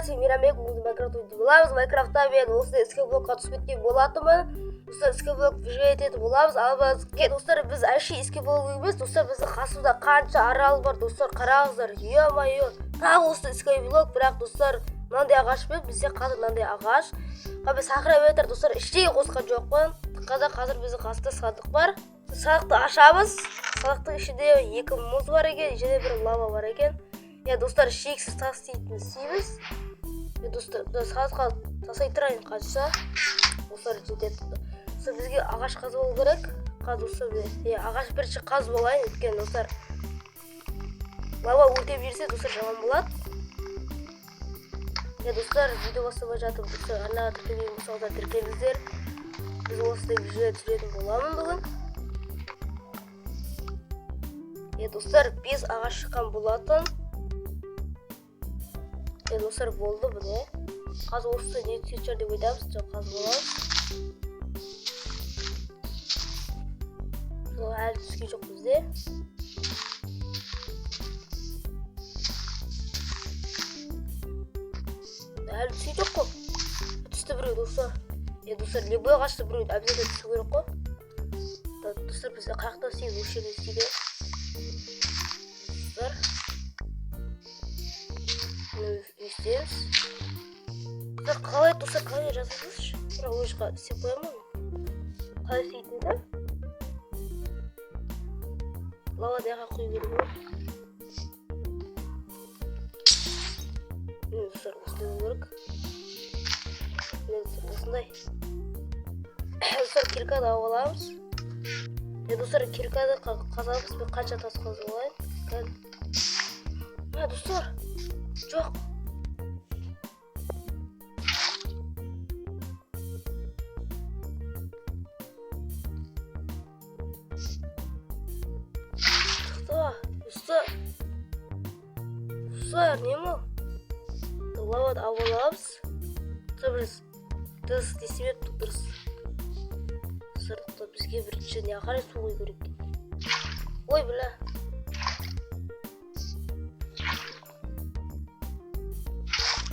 Сен Мейрамбек, бүгін Майнкрафт ойнайтын боламыз. Майнкрафтта мен осындай скайблокқа түсіп кеткен болатынмын. Достар, скайблок выживать ететін боламыз. Ал достар, біз әшейін скайблок емес, достар, біздің қасымызда қанша арал бар, достар, қараңыздар. Ё-моё, тағы осы скайблок, бірақ достар, мынандай ағашпен бізде қазір мынандай ағаш. Қазір сахара ветер, достар, ештеңе қосқан жоқпын. Қазір біздің қасымызда сандық бар. Сандықты ашамыз. Сандықтың ішінде 2 мұз бар екен, және бір лава бар екен. Я, достар, шексіз тас дейтін істейміз. Я, достар, сандыққа тастай тұрайын қанша. Достар, жетеді. Достар, бізге ағаш қазып алу керек. Қазір, достар, ағаш бірінші қазып алайын, өйткені, достар, лава өртеп жіберсе, достар, жаман болады. Я, достар, видео бастамай жатып, достар, арнаға тіркелмеген болсаңыздар, тіркеліңіздер. Біз осындай видео түсіретін боламын бүгін. Я, достар, 5 ағаш шыққан болатын. Я, достар, болды міне. Қазір осы не түсетін шығар деп ойдамыз. Жоқ, қазір боламыз. Жоқ, әлі түскен жоқ бізде. Әлі түскен жоқ қой. Түсті біреу, достар. Я, достар, любой ағашты біреу обязательно түсу керек қой. Так, достар, біз қай жақта істейміз? Осы жерде істейік. Достар, істейміз. Достар, қалай, достар, қалай жасайсызшы? Бірақ ол жаққа істеп қоямын ғой. Қалай істейтінді? Лава жаққа құю керек ғой. Міне, достар, осындай болу керек. Міне, достар, осындай. Достар, кирканы алып аламыз. Е, достар, кирканы қазамыз. Мен қанша тас қазып алайын? Мә, достар, жоқ. Шықты, достар. Достар, не мынау? Лаваны алып аламыз. Достар, біз дұрыс істемепті, дұрыс. Достар, бізге бірінші не қарай су құю керек. Ой, бля.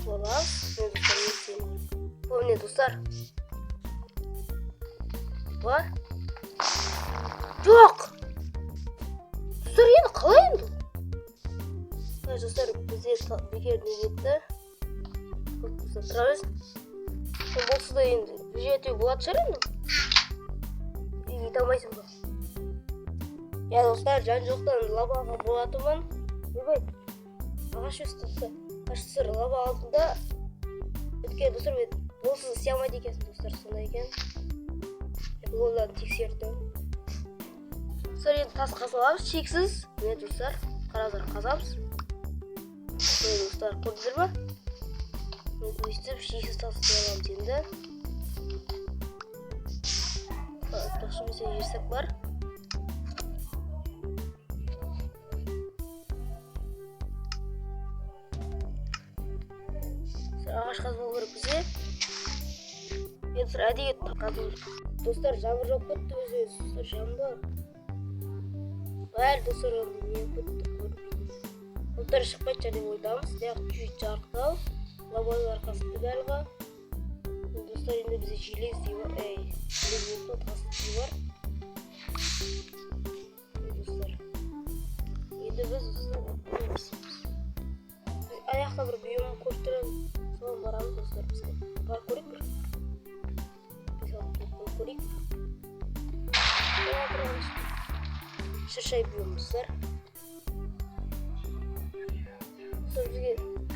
Аламыз. Міне, достар, не істейміз? О, міне, достар. Ба? Жоқ! Достар, енді қалай енді? Ай, достар, бізде бекер не кетті? Достар, тұра берсін. Болса да енді жетуге болатын шығар енді. Үйге кете алмайсың ба? Я, достар, жан жоқтан лава алған болатынмын. Ойбай, ағаш өсті, достар. Ағаш, достар, лава алдым да. Өйткені, достар, мен онсыз істей алмайды екенсің, достар, сондай екен. Мен оларды тексердім. Достар, енді тас қазып аламыз шексіз. Міне, достар, қараңыздар, қазамыз. Міне, достар, көрдіңіздер ме? Өйстіп шексіз тас істей аламыз енді. Айтпақшы, бізде жерсек бар. Ағаш қазып алу керек бізге. Енді, достар, әдейі қазу. Достар, жаңбыр жауып кетті өзі. Достар, жаңбыр. Бәрі, достар, енді не болып кетті, көрінбейді. Бұлттар шықпайтын шығар деп ойдамыз. Бірақ чуть жарықтау. Лаваның арқасында барлығы. Достар, енді бізде железный бар. Эй, железный бар, тас бар. Достар, енді біз, достар, не істейміз? Біз аяқта бір биом көріп тұрамыз. Соған барамыз, достар, бізге. Барып көрейік бір. 5-6 блок көрейік. Шыршай биом, достар. Достар, бізге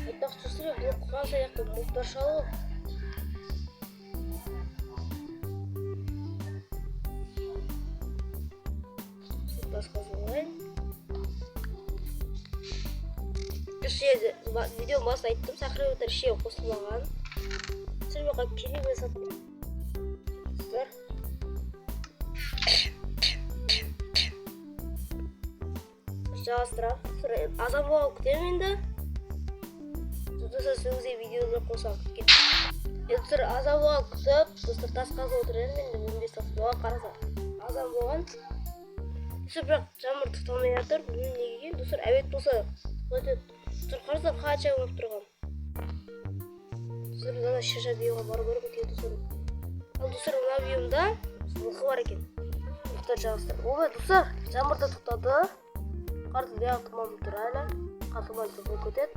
айтпақшы, достар, блок қойған аяқта бұлттар шығады ғой. Тас қазып алайын. Кеше видео басында айттым, сахара ветер ештеңе қосылмаған. Достар, мен керек емес. Достар, жалғастырамыз. Достар, азан болған күтемін енді. Достар, сол кезде видеоны қосамын. Кеттік. Енді, достар, азан болған күтіп, достар, тас қазып отыр едім. Енді 15 тас болған, қарасам, азан болған. Достар, бірақ жаңбыр тоқтамай жатыр. Білмеймін неге екенін. Достар, обед болса, өте. Достар, қарасам, қанша болып тұрған. Мына шырша биомға бару керек өйткені, достар. Ал, достар, мына биомда жылқы бар екен. Достар, жағыстар. Ой, достар, жаңбыр да тоқтады. Қар да тұман тұр әлі. Қар тұман болып кетеді.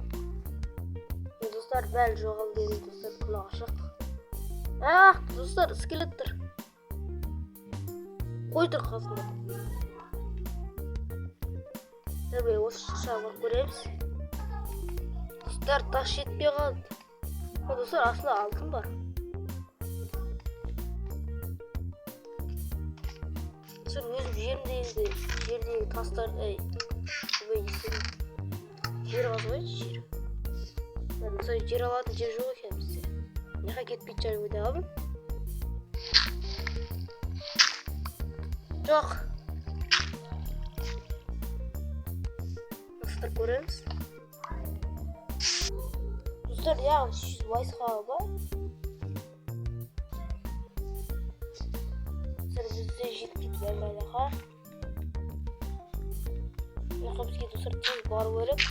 Достар, бәрі жоғалды енді, достар, күн ашық. Ах, достар, скелет тұр. Қой тұр қасында. Давай осы шыршаға барып көреміз. Достар, тас жетпей қалды. О, достар, астында алтын бар. Достар, өзім жерімдегі тастар, ей, ой, жер қазып алайыншы, жер. Достар, жер алатын жер жоқ екен бізде. Мына кетпейтін шығар деп ойлағанмын. Жоқ. Достар, көреміз. Достар, яғни 100 байсқа ба? Достар, бізде жетпейді бәрі. Мына бізге, достар, тез бару керек.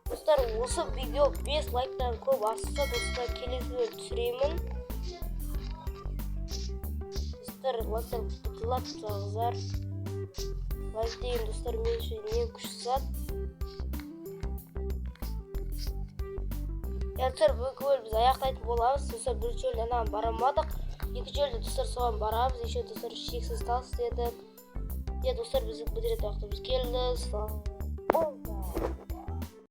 Достар, осы видео 5 лайктан көп асса, достар, келесі бөлім түсіремін. Достар, лайктар құтылап тастаңыздар. Лайк деген, достар, мен үшін ең күшті зат. Иә, достар, бүгінгі бөлім біз аяқтайтын боламыз. Достар, бірінші бөлімде анаған бара алмадық. Екінші бөлімде, достар, соған барамыз. Еще, достар, шексіз тас дедік. Иә, достар, біздің бітіретін уақытымыз келді. Сау болыңыздар.